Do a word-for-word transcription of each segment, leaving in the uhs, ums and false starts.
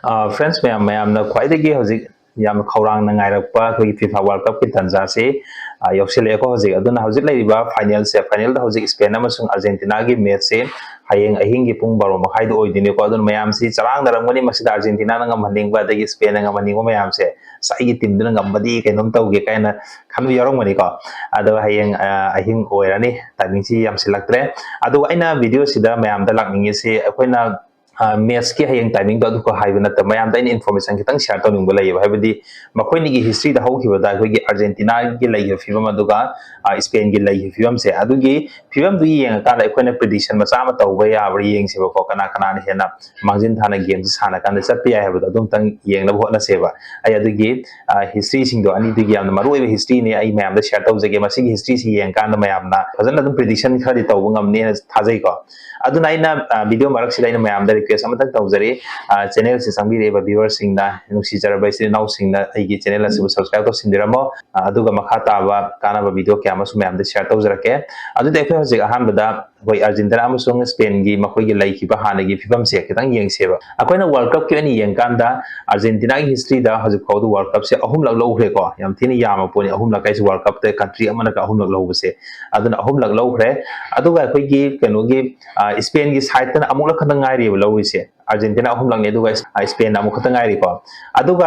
Friends ꯃꯌꯥꯝ, ꯃꯌꯥꯝꯅ ꯈ꯭ꯋꯥꯏꯗꯒꯤ ꯍꯧꯖꯤꯛ ꯌꯥꯝꯅ ꯈꯧꯔꯥꯡꯅ ꯉꯥꯏꯔꯛꯄ ꯑꯩꯈꯣꯏꯒꯤ ꯐꯤꯐꯥ ꯋꯥꯔꯜ ꯀꯞꯀꯤ ꯇꯥꯟꯖꯥꯁꯤ, ꯑ, ꯌꯧꯁꯤꯜꯂꯛꯑꯦꯀꯣ ꯍꯧꯖꯤꯛ꯫ ꯑꯗꯨꯅ ꯍꯧꯖꯤꯛ ꯂꯩꯔꯤꯕ ꯐꯥꯏꯅꯦꯜꯁꯦ, ꯐꯥꯏꯅꯦꯜꯗ ꯍꯧꯖꯤꯛ ꯏꯁꯄꯦꯟ ꯑꯃꯁꯨꯡ ꯑꯥꯔꯖꯦꯟꯇꯤꯅꯥꯒꯤ ꯃꯦꯠꯁꯁꯦ ꯍꯌꯦꯡ ꯑꯍꯤꯡꯒꯤ ꯄꯨꯡ ꯕꯥꯔꯣ ꯃꯈꯥꯏꯗ ꯑꯣꯏꯗꯣꯏꯅꯤꯀꯣ꯫ ꯑꯗꯨꯅ ꯃꯌꯥꯝꯁꯤ ꯆꯔꯥꯡꯅꯔꯝꯒꯅꯤ, ꯃꯁꯤꯗ ꯑꯥꯔꯖꯦꯟꯇꯤꯅꯥꯅ ꯉꯝꯍꯟꯅꯤꯡꯕ ꯑꯗꯒꯤ ꯏꯁꯄꯦꯟꯅ ꯉꯝꯍꯟꯅꯤꯡꯕ ꯃꯌꯥꯝꯁꯦ꯫ ꯑꯁ, ꯑꯩꯒꯤ ꯇꯤꯝꯗꯨꯅ ꯉꯝꯃꯗꯤ ꯀꯩꯅꯣꯝ ꯇꯧꯒꯦ ꯀꯥꯏꯅ ꯈꯟꯕ ꯌꯥꯎꯔꯝꯒꯅꯤꯀꯣ꯫ ꯑꯗꯣ ꯍꯌꯦꯡ, ꯑ, ꯑꯍꯤꯡ ꯑꯣꯏꯔꯅꯤ, ꯇꯥꯏꯃꯤꯡꯁꯤ ꯌꯥꯝꯁꯤꯜꯂꯛꯇ꯭ꯔꯦ꯫ ꯑꯗꯨꯒ ꯑꯩꯅ ꯚꯤꯗꯤꯑꯣꯁꯤꯗ ꯃꯌꯥꯝꯗ ꯂꯥꯛꯅꯤꯡꯉꯤꯁꯤ, ꯑꯩꯈꯣꯏꯅ, ꯑ, ꯃꯦꯠꯁꯀꯤ ꯍꯌꯦꯡ ꯇꯥꯏꯃꯤꯡꯗꯣ ꯑꯗꯨꯈꯛ ꯍꯥꯏꯕ ꯅꯠꯇꯕ, ꯃꯌꯥꯝꯗ ꯑꯩꯅ ꯏꯟꯐꯣꯔꯃꯦꯁꯟ ꯈꯤꯇꯪ ꯁꯤꯌꯔ ꯇꯧꯅꯤꯡꯕ ꯂꯩꯌꯦꯕ꯫ ꯍꯥꯏꯕꯗꯤ ꯃꯈꯣꯏꯅꯤꯒꯤ ꯍꯤꯁꯇ꯭ꯔꯤꯗ ꯍꯧꯈꯤꯕꯗ ꯑꯩꯈꯣꯏꯒꯤ ꯑꯥꯔꯖꯦꯟꯇꯤꯅꯥꯒꯤ ꯂꯩꯈꯤꯕ ꯐꯤꯕꯝ ꯑꯗꯨꯒ, ꯑ, ꯏꯁꯄꯦꯟꯒꯤ ꯂꯩꯈꯤꯕ ꯐꯤꯕꯝꯁꯦ, ꯑꯗꯨꯒꯤ ꯐꯤꯕꯝꯗꯨ ꯌꯦꯡꯉꯀꯥꯟꯗ ꯑꯩꯈꯣꯏꯅ ꯄ꯭ꯔꯤꯗꯤꯛꯁꯟ ꯃꯆꯥ ꯑꯃ ꯇꯧꯕ ꯌꯥꯕ꯭ꯔꯥ ꯌꯦꯡꯁꯦꯕꯀꯣ, ꯀꯅꯥ ꯀꯅꯥꯅ ꯍꯦꯟꯅ ꯃꯥꯡꯖꯤꯟ ꯊꯥꯅ ꯒꯦꯝꯁꯤ ꯁꯥꯟꯅ ꯀꯥꯟꯗ ꯆꯠꯄ ꯌꯥꯏ ꯍꯥꯏꯕꯗꯣ ꯑꯗꯨꯝꯇꯪ ꯌꯦꯡꯅꯕ ꯍꯣꯠꯅꯁꯦꯕ꯫ ꯑꯩ ꯑꯗꯨꯒꯤ, ꯑ, ꯍꯤꯁꯇ꯭ꯔꯤꯁꯤꯡꯗꯣ, ꯑꯅꯤꯗꯨꯒꯤ ꯌꯥꯝꯅ ꯃꯔꯨꯑꯣꯏꯕ ꯍꯤꯁꯇ꯭ꯔꯤꯅꯤ, ꯑꯩ ꯃꯌꯥꯝꯗ ꯁꯤꯌꯔ ꯇꯧꯖꯒꯦ꯫ ꯃꯁꯤꯒꯤ ꯍꯤꯁꯇ꯭ꯔꯤꯁꯤ ꯌꯦꯡꯀꯥꯟꯗ ꯃꯌꯥꯝꯅ ꯐꯖꯅ ꯑꯗꯨꯝ ꯄ꯭ꯔꯤꯗꯤꯛꯁꯟ ꯈꯔꯗꯤ ꯇꯧꯕ ꯉꯝꯅꯦꯅ ꯊꯥꯖꯩꯀꯣ꯫ ꯑꯗꯨꯅ ꯑꯩꯅ, ꯑ, ꯚꯤꯗꯤꯑꯣ ꯃꯔꯛꯁꯤꯗ ꯑꯩꯅ ꯃꯌꯥꯝꯗ ꯔꯤꯀ꯭ꯋꯦꯁ ꯑꯃꯇꯪ ꯇꯧꯖꯔꯤ, ꯑ, ꯆꯦꯅꯦꯜꯁꯤ ꯆꯪꯕꯤꯔꯛꯏꯕ ꯚꯤꯌꯨꯋꯔꯁꯤꯡꯅ, ꯅꯨꯡꯁꯤꯖꯔꯕ ꯏꯆꯤꯜ ꯏꯅꯥꯎꯁꯤꯡꯅ ꯑꯩꯒꯤ ꯆꯦꯅꯦꯜ ꯑꯁꯤꯕꯨ ꯁꯕꯁꯀ꯭ꯔꯥꯏꯕ ꯇꯧꯁꯤꯟꯕꯤꯔꯝꯃꯣ꯫ ꯑ, ꯑꯗꯨꯒ ꯃꯈꯥ ꯇꯥꯕ ꯀꯥꯟꯅꯕ ꯚꯤꯗꯤꯑꯣ ꯀꯌꯥ ꯑꯃꯁꯨ ꯃꯌꯥꯝꯗ ꯁꯤꯌꯔ ꯇꯧꯖꯔꯛꯀꯦ꯫ ꯑꯗꯨꯗꯤ ꯑꯩꯈꯣꯏ ꯍꯧꯖꯤꯛ ꯑꯍꯥꯟꯕꯗ ꯑꯩꯈꯣꯏ ꯑꯥꯔꯖꯦꯟꯇꯤꯅꯥ ꯑꯃꯁꯨꯡ ꯏꯁꯄꯦꯟꯒꯤ ꯃꯈꯣꯏꯒꯤ ꯂꯩꯈꯤꯕ ꯍꯥꯟꯅꯒꯤ ꯐꯤꯕꯝꯁꯦ ꯈꯤꯇꯪ ꯌꯦꯡꯁꯦꯕ꯫ ꯑꯩꯈꯣꯏꯅ ꯋꯥꯔꯜ ꯀꯞꯀꯤ ꯑꯣꯏꯅ ꯌꯦꯡꯀꯥꯟꯗ ꯑꯥꯔꯖꯦꯟꯇꯤꯅꯥꯒꯤ ꯍꯤꯁꯇ꯭ꯔꯤꯗ ꯍꯧꯖꯤꯛ ꯐꯥꯎꯕꯗ ꯋꯥꯔꯜ ꯀꯞꯁꯦ ꯑꯍꯨꯝꯂꯛ ꯂꯧꯈ꯭ꯔꯦꯀꯣ꯫ ꯌꯥꯝ ꯊꯤꯅ ꯌꯥꯝꯕ ꯄꯣꯠꯅꯤ, ꯑꯍꯨꯝꯂꯛ ꯍꯥꯏꯁꯦ ꯋꯥꯔꯜ ꯀꯞꯇ ꯀꯟꯇ꯭ꯔꯤ ꯑꯃꯅꯒ ꯑꯍꯨꯝꯂꯛ ꯂꯧꯕꯁꯦ꯫ ꯑꯗꯨꯅ ꯑꯍꯨꯝꯂꯛ ꯂꯧꯈ꯭ꯔꯦ꯫ ꯑꯗꯨꯒ ꯑꯩꯈꯣꯏꯒꯤ ꯀꯩꯅꯣꯒꯤ, ꯑ, ꯏꯁꯄꯦꯟꯒꯤ ꯁꯥꯏꯠꯇꯅ ꯑꯃꯨꯛꯂꯛ ꯈꯛꯇ ꯉꯥꯏꯔꯤꯕ ꯂꯧꯔꯤꯁꯦ꯫ ꯑꯥꯔꯖꯦꯟꯇꯤꯅꯥ ꯑꯍꯨꯝꯂꯛꯅꯤ, ꯑꯗꯨꯒ ꯏꯁ-, ꯏꯁꯄꯦꯟꯅ ꯑꯃꯨꯛ ꯈꯛꯇ ꯉꯥꯏꯔꯤꯀꯣ꯫ ꯑꯗꯨꯒ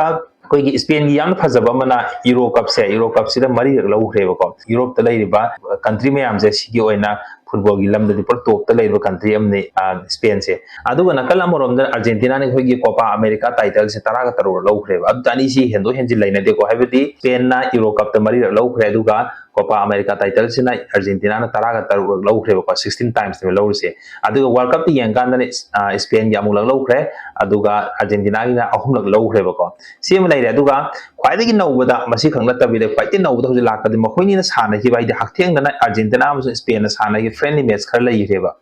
ꯑꯩꯈꯣꯏꯒꯤ ꯏꯁꯄꯦꯟꯒꯤ ꯌꯥꯝꯅ ꯐꯖꯕ ꯑꯃꯅ ꯌꯨꯔꯣ ꯀꯞꯁꯦ, ꯌꯨꯔꯣ ꯀꯞꯁꯤꯗ ꯃꯔꯤꯔꯛ ꯂꯧꯈ꯭ꯔꯦꯕꯀꯣ꯫ ꯌꯨꯔꯣꯞꯇ ꯂꯩꯔꯤꯕ ꯀꯟꯇ꯭ꯔꯤ ꯃꯌꯥꯝꯁꯦ ꯁꯤꯒꯤ ꯑꯣꯏꯅ ꯐꯨꯠꯕꯣꯜꯒꯤ ꯂꯝꯗꯗꯤ ꯄꯨꯔꯥ ꯇꯣꯞꯇ ꯂꯩꯔꯤꯕ ꯀꯟꯇ꯭ꯔꯤ ꯑꯃꯅꯤ, ꯑ, ꯏꯁꯄꯦꯟꯁꯦ꯫ ꯑꯗꯨꯒ ꯅꯥꯀꯜ ꯑꯃꯔꯣꯝꯗ ꯑꯥꯔꯖꯦꯟꯇꯤꯅꯥꯅ ꯑꯩꯈꯣꯏꯒꯤ ꯀꯣꯄꯥ ꯑꯃꯦꯔꯤꯀꯥ ꯇꯥꯏꯇꯜꯁꯦ ꯇꯔꯥꯒ ꯇꯔꯨꯛ ꯂꯧꯈ꯭ꯔꯦꯕ꯫ ꯑꯗꯨꯗ ꯑꯅꯤꯁꯤ ꯍꯦꯟꯗꯣꯛ ꯍꯦꯟꯖꯤꯟ ꯂꯩꯅꯗꯦꯀꯣ, ꯍꯥꯏꯕꯗꯤ ꯏꯁꯄꯦꯟꯅ ꯌꯨꯔꯣ ꯀꯞꯇ ꯃꯔꯤꯔꯛ ꯂꯧꯈ꯭ꯔꯦ, ꯑꯗꯨꯒ ꯀꯣꯄꯥ ꯑꯃꯦꯔꯤꯀꯥ ꯇꯥꯏꯇꯜꯁꯤꯅ ꯑꯥꯔꯖꯦꯟꯇꯤꯅꯥꯅ ꯇꯔꯥꯒ ꯇꯔꯨꯛ ꯂꯧꯈ꯭ꯔꯦꯕꯀꯣ, ꯁꯤꯛꯁꯇꯤꯟ ꯇꯥꯏꯝꯁꯅꯦꯕ ꯂꯧꯔꯤꯁꯦ꯫ ꯑꯗꯨꯒ ꯋꯥꯔꯜ ꯀꯞꯇ ꯌꯦꯡꯀꯥꯟꯗꯅ ꯏꯁ-, ꯑ, ꯏꯁꯄꯦꯟꯒꯤ ꯑꯃꯨꯛꯂꯛ ꯂꯧꯈ꯭ꯔꯦ, ꯑꯗꯨꯒ ꯑꯥꯔꯖꯦꯟꯇꯤꯅꯥꯒꯤꯅ ꯑꯍꯨꯝꯂꯛ ꯂꯧꯈ꯭ꯔꯦꯕꯀꯣ꯫ ꯁꯤ ꯑꯃ ꯂꯩꯔꯦ꯫ ꯑꯗꯨꯒ ꯈ꯭ꯋꯥꯏꯗꯒꯤ ꯅꯧꯕꯗ, ꯃꯁꯤꯈꯛ ꯅꯠꯇꯕꯤꯗ ꯈ꯭ꯋꯥꯏꯗꯒꯤ ꯅꯧꯕꯗ ꯍꯧꯖꯤꯛ ꯂꯥꯛꯀꯗꯣꯏ, ꯃꯈꯣꯏꯅꯤꯅ ꯁꯥꯟꯅꯈꯤꯕ, ꯍꯥꯏꯗꯤ ꯍꯛꯊꯦꯡꯅꯅ ꯑꯥꯔꯖꯦꯟꯇꯤꯅꯥ ꯑꯃꯁꯨꯡ ꯏꯁꯄꯦꯟꯅ ꯁꯥꯟꯅꯈꯤꯕ ꯐ꯭ꯔꯦꯟꯂꯤ ꯃꯦꯠꯆ ꯈꯔ ꯂꯩꯈ꯭ꯔꯦꯕ꯫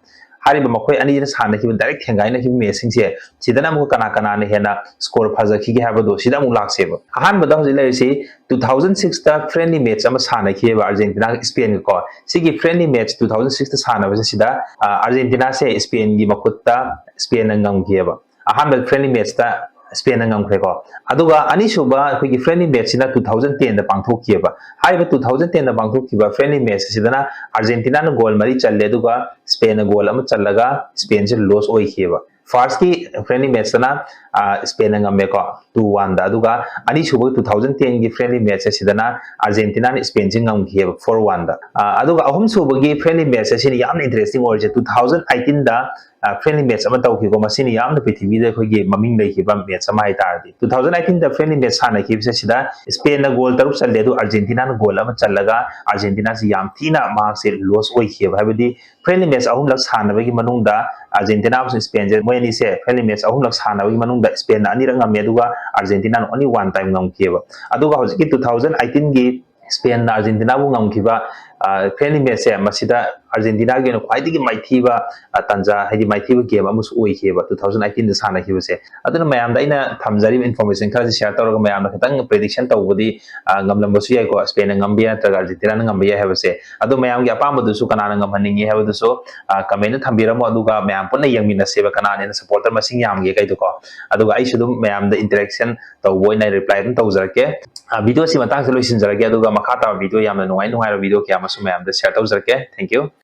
ꯍꯥꯏꯔꯤꯕ ꯃꯈꯣꯏ ꯑꯅꯤꯅ ꯁꯥꯟꯅꯈꯤꯕ ꯗꯥꯏꯔꯦꯛ ꯊꯦꯡꯒꯥꯏꯅꯈꯤꯕ ꯃꯦꯠꯆꯁꯤꯡꯁꯦ, ꯁꯤꯗꯅ ꯑꯃꯨꯛ ꯀꯅꯥ ꯀꯅꯥꯅ ꯍꯦꯟꯅ ꯁ꯭ꯀꯣꯔ ꯐꯖꯈꯤꯒꯦ ꯍꯥꯏꯕꯗꯣ ꯁꯤꯗ ꯑꯃꯨꯛ ꯂꯥꯛꯁꯦꯕ꯫ ꯑꯍꯥꯟꯕꯗ ꯍꯧꯖꯤꯛ ꯂꯩꯔꯤꯁꯤ ꯇꯨ ꯊꯥꯎꯖꯟ ꯁꯤꯛꯁꯇ ꯐ꯭ꯔꯦꯟꯂꯤ ꯃꯦꯠꯆ ꯑꯃ ꯁꯥꯟꯅꯈꯤꯑꯕ ꯑꯥꯔꯖꯦꯟꯇꯤꯅꯥꯒ ꯏꯁꯄꯦꯟꯒꯀꯣ꯫ ꯁꯤꯒꯤ ꯐ꯭ꯔꯦꯟꯂꯤ ꯃꯦꯠꯆ ꯇꯨ ꯊꯥꯎꯖꯟ ꯁꯤꯛꯁꯇ ꯁꯥꯟꯅꯕꯁꯦ ꯁꯤꯗ, ꯑ, ꯑꯥꯔꯖꯦꯟꯇꯤꯅꯥꯁꯦ ꯏꯁꯄꯦꯟꯒꯤ ꯃꯈꯨꯠꯇ ꯏꯁꯄꯦꯟꯅ ꯉꯝꯈꯤꯑꯕ꯫ ꯑꯍꯥꯟꯕ ꯐ꯭ꯔꯦꯟꯂꯤ ꯃꯦꯠꯆꯇ ꯁ꯭ꯄꯦꯟꯅ ꯉꯝꯈ꯭ꯔꯦꯀꯣ꯫ ꯑꯗꯨꯒ ꯑꯅꯤꯁꯨꯕ ꯑꯩꯈꯣꯏꯒꯤ friendly match ꯁꯤꯅ two thousand ten ꯗ ꯄꯥꯡꯊꯣꯛꯈꯤꯑꯕ꯫ ꯍꯥꯏꯔꯤꯕ two thousand ten ꯗ ꯄꯥꯡꯊꯣꯛꯈꯤꯕ friendly match ꯑꯁꯤꯗꯅ ꯑꯥꯔꯖꯦꯟꯇꯤꯅꯥꯅ ꯒꯣꯜ ꯃꯔꯤ ꯆꯜꯂꯦ, ꯑꯗꯨꯒ ꯁ꯭ꯄꯦꯟꯅ ꯒꯣꯜ ꯑꯃ ꯆꯜꯂꯒ ꯁ꯭ꯄꯦꯟꯁꯦ ꯂꯣꯁ ꯑꯣꯏꯈꯤꯑꯕ꯫ ꯐꯥꯔꯁꯀꯤ friendly match ꯇꯅ ꯁ꯭ꯄꯦꯟꯅ ꯉꯝꯃꯦꯀꯣ, two one ꯗ꯫ ꯑꯗꯨꯒ ꯑꯅꯤꯁꯨꯕ two thousand ten ꯒꯤ friendly match ꯑꯁꯤꯗꯅ ꯑꯥꯔꯖꯦꯟꯇꯤꯅꯥꯅ ꯁ꯭ꯄꯦꯟꯁꯤ ꯉꯝꯈꯤꯑꯕ, four one ꯗ꯫ ꯑꯗꯨꯒ ꯑꯍꯨꯝꯁꯨꯕꯒꯤ friendly match ꯑꯁꯤꯅ ꯌꯥꯝꯅ interesting ꯑꯣꯏꯔꯤꯁꯦ, two thousand eighteen ꯗ friendly match ꯑꯃ ꯇꯧꯈꯤꯀꯣ꯫ ꯃꯁꯤꯅ ꯌꯥꯝꯅ ꯄ꯭ꯔꯤꯊꯤꯕꯤꯗ ꯑꯩꯈꯣꯏꯒꯤ ꯃꯃꯤꯡ ꯂꯩꯈꯤꯕ match ꯑꯃ ꯍꯥꯏꯇꯥꯔꯗꯤ, two thousand eighteen ꯗ friendly match ꯁꯥꯟꯅꯈꯤꯕꯁꯦ, ꯁꯤꯗ ꯁ꯭ꯄꯦꯟꯅ ꯒꯣꯜ ꯇꯔꯨꯛ ꯆꯜꯂꯦ, ꯑꯗꯨ ꯑꯥꯔꯖꯦꯟꯇꯤꯅꯥꯅ ꯒꯣꯜ ꯑꯃ ꯆꯜꯂꯒ ꯑꯥꯔꯖꯦꯟꯇꯤꯅꯥꯁꯤ ꯌꯥꯝ ꯊꯤꯅ ꯃꯍꯥꯛꯁꯦ ꯂꯣꯁ ꯑꯣꯏꯈꯤꯑꯕ꯫ ꯍꯥꯏꯕꯗꯤ friendly match ꯑꯍꯨꯝꯂꯛ ꯁꯥꯟꯅꯕꯒꯤ ꯃꯅꯨꯡꯗ ꯑꯥꯔꯖꯦꯟꯇꯤꯅꯥ ꯑꯃꯁꯨꯡ ꯁ꯭ꯄꯦꯟꯁꯦ, ꯃꯣꯏ ꯑꯅꯤꯁꯦ friendly match ꯑꯍꯨꯝꯂꯛ ꯁꯥꯟꯅꯕꯒꯤ ꯃꯅꯨꯡꯗ ꯁ꯭ꯄꯦꯟꯅ ꯑꯅꯤꯔꯛ ꯉꯝꯃꯦ, ꯑꯗꯨꯒ ꯑꯥꯔꯖꯦꯟꯇꯤꯅꯥꯅ only one time ꯉꯝꯈꯤꯑꯕ꯫ ꯑꯗꯨꯒ ꯍꯧꯖꯤꯛꯀꯤ two thousand eighteen ꯒꯤ ꯁ꯭ꯄꯦꯟꯅ ꯑꯥꯔꯖꯦꯟꯇꯤꯅꯥꯕꯨ ꯉꯝꯈꯤꯕ friendly match ꯁꯦ, ꯃꯁꯤꯗ ꯑꯥꯔꯖꯦꯟꯇꯤꯅꯥꯒꯤ ꯑꯣꯏꯅ ꯈ꯭ꯋꯥꯏꯗꯒꯤ ꯃꯥꯏꯊꯤꯕ ꯇꯥꯟꯖꯥ, ꯍꯥꯏꯗꯤ ꯃꯥꯏꯊꯤꯕ game ꯑꯃꯁꯨ ꯑꯣꯏꯈꯤꯑꯕ two thousand eighteen ꯗ ꯁꯥꯟꯅꯈꯤꯕꯁꯦ꯫ ꯑꯗꯨꯅ ꯃꯌꯥꯝꯗ ꯑꯩꯅ ꯊꯝꯖꯔꯤꯕ information ꯈꯔꯁꯤ share ꯇꯧꯔꯒ ꯃꯌꯥꯝꯅ ꯈꯤꯇꯪ prediction ꯇꯧꯕꯗꯤ ꯉꯝꯂꯝꯕꯁꯨ ꯌꯥꯏꯀꯣ, ꯁ꯭ꯄꯦꯟꯅ ꯉꯝꯕ ꯌꯥꯏ ꯅꯠꯇ꯭ꯔꯒ ꯑꯥꯔꯖꯦꯟꯇꯤꯅꯥꯅ ꯉꯝꯕ ꯌꯥꯏ ꯍꯥꯏꯕꯁꯦ꯫ ꯑꯗꯣ ꯃꯌꯥꯝꯒꯤ ꯑꯄꯥꯝꯕꯗꯨꯁꯨ ꯀꯅꯥꯅ ꯉꯝꯍꯟꯅꯤꯡꯉꯤ ꯍꯥꯏꯕꯗꯨꯁꯨ comment ꯊꯝꯕꯤꯔꯝꯃꯣ, ꯑꯗꯨꯒ ꯃꯌꯥꯝ ꯄꯨꯟꯅ ꯌꯦꯡꯃꯤꯟꯅꯁꯦꯕ, ꯀꯅꯥꯅ ꯍꯦꯟꯅ supporter ꯃꯁꯤꯡ ꯌꯥꯝꯒꯦ ꯀꯩꯗꯣꯀꯣ꯫ ꯑꯗꯨꯒ ꯑꯩꯁꯨ ꯑꯗꯨꯝ ꯃꯌꯥꯝꯗ interaction ꯇꯧꯕ ꯑꯣꯏꯅ reply ꯑꯗꯨꯝ ꯇꯧꯖꯔꯛꯀꯦ꯫ Video ꯁꯤ ꯃꯇꯥꯡꯁꯤꯗ ꯂꯣꯏꯁꯤꯟꯖꯔꯒꯦ, ꯑꯗꯨꯒ ꯃꯈꯥ ꯇꯥꯕ video, ꯌꯥꯝꯅ ꯅꯨꯡꯉꯥꯏ ꯅꯨꯡꯉꯥꯏꯕ video ꯀꯌꯥ ꯑꯃꯁꯨ ꯃꯌꯥꯝꯗ share ꯇꯧꯖꯔꯛꯀꯦ꯫ Thank you꯫